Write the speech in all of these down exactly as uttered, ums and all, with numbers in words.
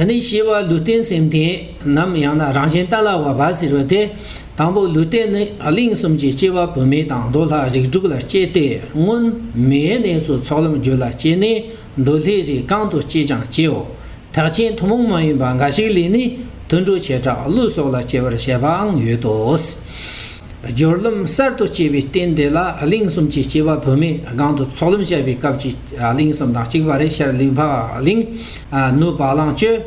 དེ་ནས་སྐྱེ་བ་ལུས་རྟེན་སེམས་རྟེན་ནམ་ཡང་ན་རང་བཞིན་གཏན་ལ་དབབ་པ་ཟེར་བ་དེ། དང་པོ་ལུས་རྟེན་ནི་གླིང་གསུམ་གྱི་སྐྱེ་བ་བུད་མེད་དང་འདོད་ལྷ་རིགས་དྲུག་ལ་སྐྱེས་ཏེ། སྔོན་མའི་གནས་སུ་ཚོགས་ལམ་རྒྱུད་ལ་སྐྱེས་ནས། འདོད་ལྷའི་རིགས་གང་དུ་སྐྱེས་ཀྱང་སྐྱེའོ། ཐེག་ཆེན་ཐུན་མོང་མ་ཡིན་པ་འགའ་ཞིག་ལས་ནི། དུད་འགྲོ་བྱེ་བྲག་ཀླུ་སོགས་ལ་སྐྱེ་བར་བཤད་པའང་ཡོད་དོ། སྦྱོར་ལམ་གསར་དུ་སྐྱེ་བའི་རྟེན་དེ་ལ་གླིང་གསུམ་གྱི་སྐྱེ་བ་བུད་མེད་སྒང་དུ་ཚོགས་ལམ་བཤད་པའི་སྐབས་ཀྱི་གླིང་གསུམ་དང་གཅིག་པ་རེད། ཤར་ལུས་འཕགས་གླིང་། ནུབ་བ་ལང་སྤྱོད།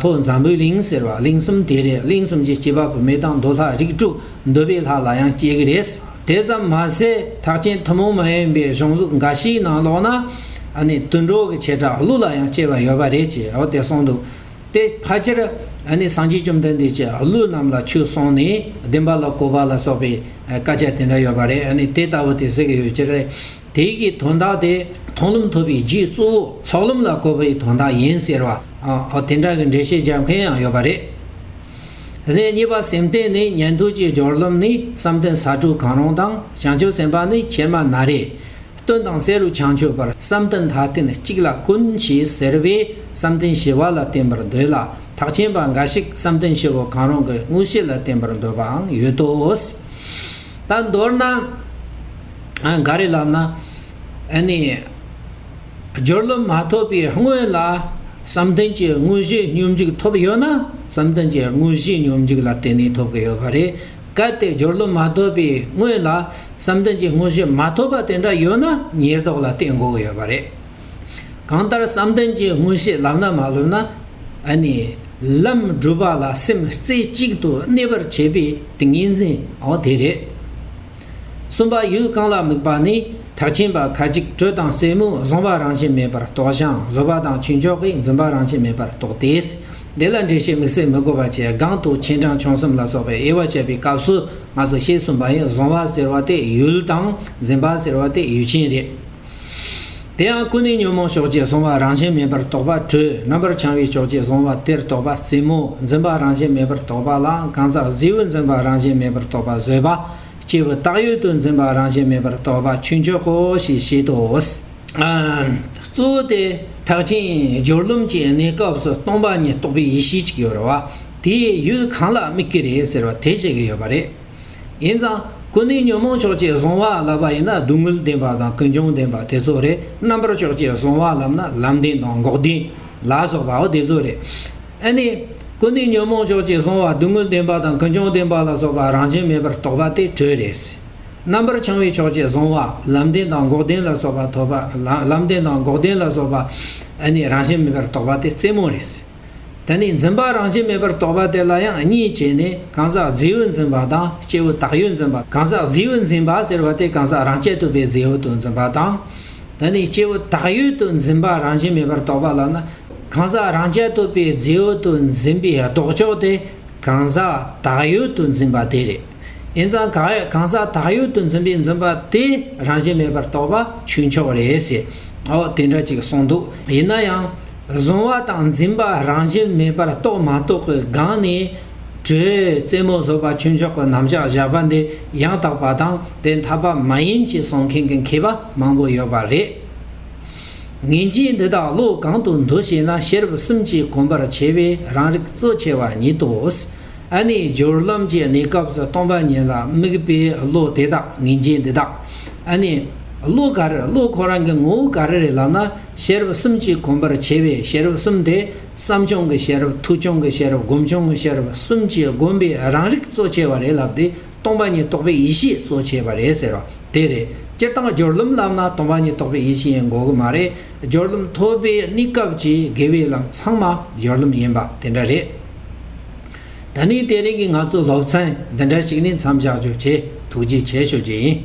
ལྷོ་འཛམ་བུའི་གླིང་ཟེར་བ་གླིང་གསུམ་དེ་རེད། གླིང་གསུམ་གྱི་སྐྱེ་བ་བུད་མེད་དང་འདོད་ལྷ་རིགས་དྲུག་འདོད་པའི་ལྷ་ལ་ཡང་སྐྱེ་གི་རེད། དེ་ཙམ་མ་ཟད་ཐེག་ཆེན་ཐུན་མོང་མ་ཡིན་པའི་གཞུང་ལུགས་འགའ་ཞིག་ནང་ལོགས་ན། ཨ་ནི་དུད་འགྲོ་གི་བྱེ་བྲག་ཀླུ་ལ་ཡང་སྐྱེ་བ་ཡོད་པ་རེད་ཅེས་འོ་དེ་གསུངས་འདུག་དེ་ཕལ་ཆེར་ཨ་ནི་སངས་རྒྱས་བཅོམ་ལྡན་འདས་ཀྱིས་ཀླུ་རྣམས་ལ་ཆོས་གསུངས་ནས་བདེན་པ་ལ་གོ་བ་ལ་སོགས་པའི་སྐད་ཆ་དེ་འདྲ་ཡོད་པ་རེད། ཨ་ནི་དེ་ལྟ་བུ་དེ་གཟིགས་ཀྱི་ཡོད་ཀྱི་རེད། དེ་གི་དོན་དག་དེ་མཐོང་ལམ་ཐོབ་པའི་རྒྱུའི་གཙོ་བོ་ཚོགས་ལམ་ལ་བཀོད་པའི་དོན་དག་ཡིན་ཟེར་བ། ཨ་དེ་འདྲ་གི་འགྲེལ་བཤད་རྒྱབ་མཁན་ཡང་ཡོད་པ་རེད། དེ་ནས་གཉིས་པ་སེམས་རྟེན་ནི་ཉན་ཐོས་ཀྱི་སྦྱོར་ལམ་ནི་བསམ་གཏན་ས་དྲུག་གང་རུང་དང་། བྱང་ཆུབ་སེམས་དཔའ་ནི་ཕྱེ་མ་ན་རེ། སྟོན་དང་བསེ་རུ་བྱང་ཆུབ་བར། བསམ་གཏན་མཐའ་རྟེན་གཅིག་ལ་ཀུན་ཞེས་ཟེར་བས་བསམ་གཏན་བྱེ་བ་ལ་བརྟེན་པར་འདོད་ལ། ཐེག་ཆེན་པ་འགའ་ཞིག་བསམ་གཏན་བྱེ་བ་གང་རུང་གི་མངོན་ཤེས་ལ་བརྟེན་པར་འདོད་པའང་ཡོད་དོ། ད་མདོར་ན། ཨ་ག་རེ་ལབ་ན། ཨ་ནི། སྦྱོར་ལམ་མ་ཐོབ་པའི་སྔོན་ལ། བསམ་གཏན་གྱི་མངོན་ཤེས་སྙོམས་འཇུག་ཐོབ་ཡོད་ན། བསམ་གཏན་གྱི་མངོན་ཤེས་སྙོམས་འཇུག་ལ་བརྟེན་ནས་ཐོབ་ཀྱི་ཡོད་པ་རེད། གལ་ཏེ་སྦྱོར་ལམ་མ་ཐོབ་པའི་སྔོན་ལ། བསམ་གཏན་གྱི་མངོན་ཤེས་མ་ཐོབ་པ་དེ་འདྲ་ཡོད་ན། ཉེར་བསྡོགས་ལ་བརྟེན་དགོས་ཀྱི་ཡོད་པ་རེད། གང་ལྟར་བསམ་གཏན་གྱི་མངོན་ཤེས་ལབ་ན་མ་ལབ་ན། ཨ་ནི། ལམ་སྒྲུབ་པ་ལ་སེམས་རྩེ་གཅིག་ཏུ་གནས་པར་བྱེད་པའི་ཏིང་ངེ་འཛིན་འོ་དེ་རེད། གསུམ་པ་ཡུལ་གང་ལ་དམིགས་པ་ནི། ཐེག་ཆེན་པ་ཁ་ཅིག་དྲོད་དང་རྩེ་མོ་གཟུང་བ་རང་བཞིན་མེད་པར་རྟོགས་ཤིང་། བཟོད་པ་དང་ཆོས་མཆོག་གིས་འཛིན་པ་རང་བཞིན་མེད་པར་རྟོགས་ཏེ། དེ་ལ་འགྲེལ་བཤད་དམིགས་བསལ་མི་དགོས་པ་བྱས། སྒང་དུ་ཆེན་འབྲིང་ཆུང་གསུམ་ལ་སོགས་པའི་དབྱེ་བ་བྱས་པའི་སྐབས་སུ་ང་ཚོ་ཤེས་གསུངས་པ་ཡིན། གཟུང་བ་ཟེར་བ་དེ་ཡུལ་དང་། འཛིན་པ་ཟེར་བ་དེ་ཡུལ་ཅན་རེད། དེ་ཡང་ཀུན་ནས་ཉོན་མོངས་ཕྱོགས་ཀྱི་གཟུང་བ་རང་བཞིན་མེད་པར་རྟོགས་པ་དྲོད། རྣམ་པར་བྱང་བའི་ཕྱོགས་ཀྱི་གཟུང་བ་དེར་རྟོགས་པ་རྩེ་མོ། འཛིན་པ་རང་བཞིན་མེད་པར་རྟོགས་པ་ལའང་གང་ཟག་རྫས་ཡོད་འཛིན་པ་རང་བཞིན་མེད་པར་རྟོགས་པ་བཟོད་པ། སྐྱེས་བུ་བཏགས་ཡོད་དུ་འཛིན་པ་རང་བཞིན་མེད་པར་རྟོགས་པ་ཆོས་མཆོག་གོ་ཞེས་བཤད་དོ། ཨ་གཙོ་བོ་དེ་ཐེག་ཆེན་སྦྱོར་ལམ་གྱི་གནས་སྐབས་སུ་སྟོང་པ་ཉིད་རྟོགས་པའི་ཡེ་ཤེས་ཅིག་ཡོད་རེད་བ། དེའི་ཡུལ་གང་ལ་དམིགས་ཀྱི་རེད་ཟེར་བ་དེ་བཤད་ཀྱི་ཡོད་པ་རེད། ཡིན་ཙང་ཀུན་ནས་ཉོན་མོངས་ཕྱོགས་ཀྱི་གཟུང་བ་ལབ་པ་ཡིན་ན་སྡུག་བསྔལ་བདེན་པ་དང་ཀུན་འབྱུང་བདེན་པ་དེ་ཚོ་རེད། རྣམ་པར་ཕྱོགས་ཀྱི་གཟུང་བ་ལབ་ན་ལམ་བདེན་དང་འགོག་བདེན་ལ་སོགས་པའོ་དེ་ཚོ་རེད། ཨ་ནི། ཀུན་ནས་ཉོན་མོངས་ཕྱོགས་ཀྱི་གཟུང་བ་སྡུག་བསྔལ་བདེན་པ་དང་ཀུན་འབྱུང་བདེན་པ་ལ་སོགས་པ་རང་བཞིན་མེད་པར་རྟོགས་པ་དེ་དྲོད་རེད། རྣམ་པར་བྱང་བའི་ཕྱོགས་ཀྱི་གཟུང་བ་ལམ་བདེན་དང་འགོག་བདེན་ལ་སོགས་པ་ཐོབ་པ། ལམ་ལམ་བདེན་དང་འགོག་བདེན་ལ་སོགས་པ་ཨ་ནི་རང་བཞིན་མེད་པར་རྟོགས་པ་དེ་རྩེ་མོ་རེད། དེ་ནས་འཛིན་པ་རང་བཞིན་མེད་པར་རྟོགས་པ་དེ་ལ་ཡང་གཉིས་བྱས་ནས་གང་ཟག་རྫས་ཡོད་འཛིན་པ་དང་སྐྱེས་བུ་བཏགས་ཡོད་འཛིན་པ། གང་ཟག་རྫས་ཡོད་འཛིན་པ་ཟེར་བ་དེ་གང་ཟག་རང་རྐྱ་ཐུབ་པའི་རྫས་ཡོད་དུ་འཛིན་པ་དང་། དེ་ནས་སྐྱེས་བུ་བཏགས་ཡོད་དུ་འཛིན་པ་རང་བཞིན་མེད་པར་རྟོགས་པ་ལབ་ན། གང་ཟག་རང་རྐྱ་ཐུབ་པའི་རྫས་ཡོད་དུ་འཛིན་པའི་ལྡོག་ཕྱོགས་དེ་གང་ཟག་བཏགས་ཡོད་དུ་འཛིན་པ་དེ་རེད། ཡིན་ཙང་ག་གང་ཟག་བཏགས་ཡོད་དུ་འཛིན་པའི་འཛིན་པ་དེ་རང་བཞིན་མེད་པར་རྟོགས་པ་ཆོས་མཆོག་རེད་ཟེར། ཨོ་དེ་འདྲ་ཅིག་གསུངས་འདུག་ཡིན་ན་ཡང་། གཟུང་བ་དང་འཛིན་པ་རང་བཞིན་མེད་པར་རྟོགས་མ་རྟོགས་ཀྱི་སྒང་ནས། དྲོད་རྩེ་མོ་བཟོད་པ་ཆོས་མཆོག་གི་རྣམ་གཞག་བཞག་པ་འདི་ཡང་དག་པ་དང་དེ་འཐད་པ་མ་ཡིན་ཅེས་གསུང་མཁན་གྱི་མཁས་པ་མང་པོ་ཡོད་པ་རེད། ངེས་འབྱིན་འདི་དག་བློ་གང་དུ་འདུ་ཞེ་ན། ཤེས་རབ་གསུམ་གྱིས་གོམས་པར་བྱས་པས་རང་རིག་གཙོ་ཆེ་བ་ཉིད་དོ། ཨ་ནི་སྦྱོར་ལམ་གྱི་གནས་སྐབས་སུ་སྟོང་པ་ཉིད་ལ་དམིགས་པའི་བློ་དེ་དག་ངེས་འབྱིན་འདི་དག་ཨ་ནི་བློ་ག་རེ་བློ་ཁོ་རང་གི་ངོ་བོ་ག་རེ་རེད་ལབ་ན། ཤེས་རབ་གསུམ་གྱིས་གོམས་པར་བྱས་པས་ཤེས་རབ་གསུམ་དེ་བསམ་བྱུང་གི་ཤེས་རབ། ཐོས་བྱུང་གི་ཤེས་རབ། སྒོམ་བྱུང་གི་ཤེས་རབ་གསུམ་གྱིས་བསྒོམས་པས་རང་རིག་གཙོ་ཆེ་བ་རེད་ལབ་སྟེ། སྟོང་པ་ཉིད་རྟོགས་པའི་ཡེ་ཤེས་གཙོ་ཆེ་བ་རེད་ཟེར་བ་དེ་རེད། སྤྱིར་བཏང་སྦྱོར་ལམ་ལབ་ན་སྟོང་པ་ཉིད་རྟོགས་པའི་ཡེ་ཤེས་ཡིན་དགོས་ཀྱི་མ་རེད། སྦྱོར་ལམ་ཐོབ་པའི་གནས་སྐབས་ཀྱི་དགེ་བའི་ལམ་ཚང་མ་སྦྱོར་ལམ་ཡིན་པ་དེ་འདྲ་རེད། ད་ནི་དེ་རིང་གི་ང་ཚོའི་སློབ་ཚན་འདི་འདྲ་ཞིག་ནས་མཚམས་བཞག་རྒྱུ་བྱས། ཐུགས་རྗེ་ཆེ་ཞུ་རྒྱུ་ཡིན།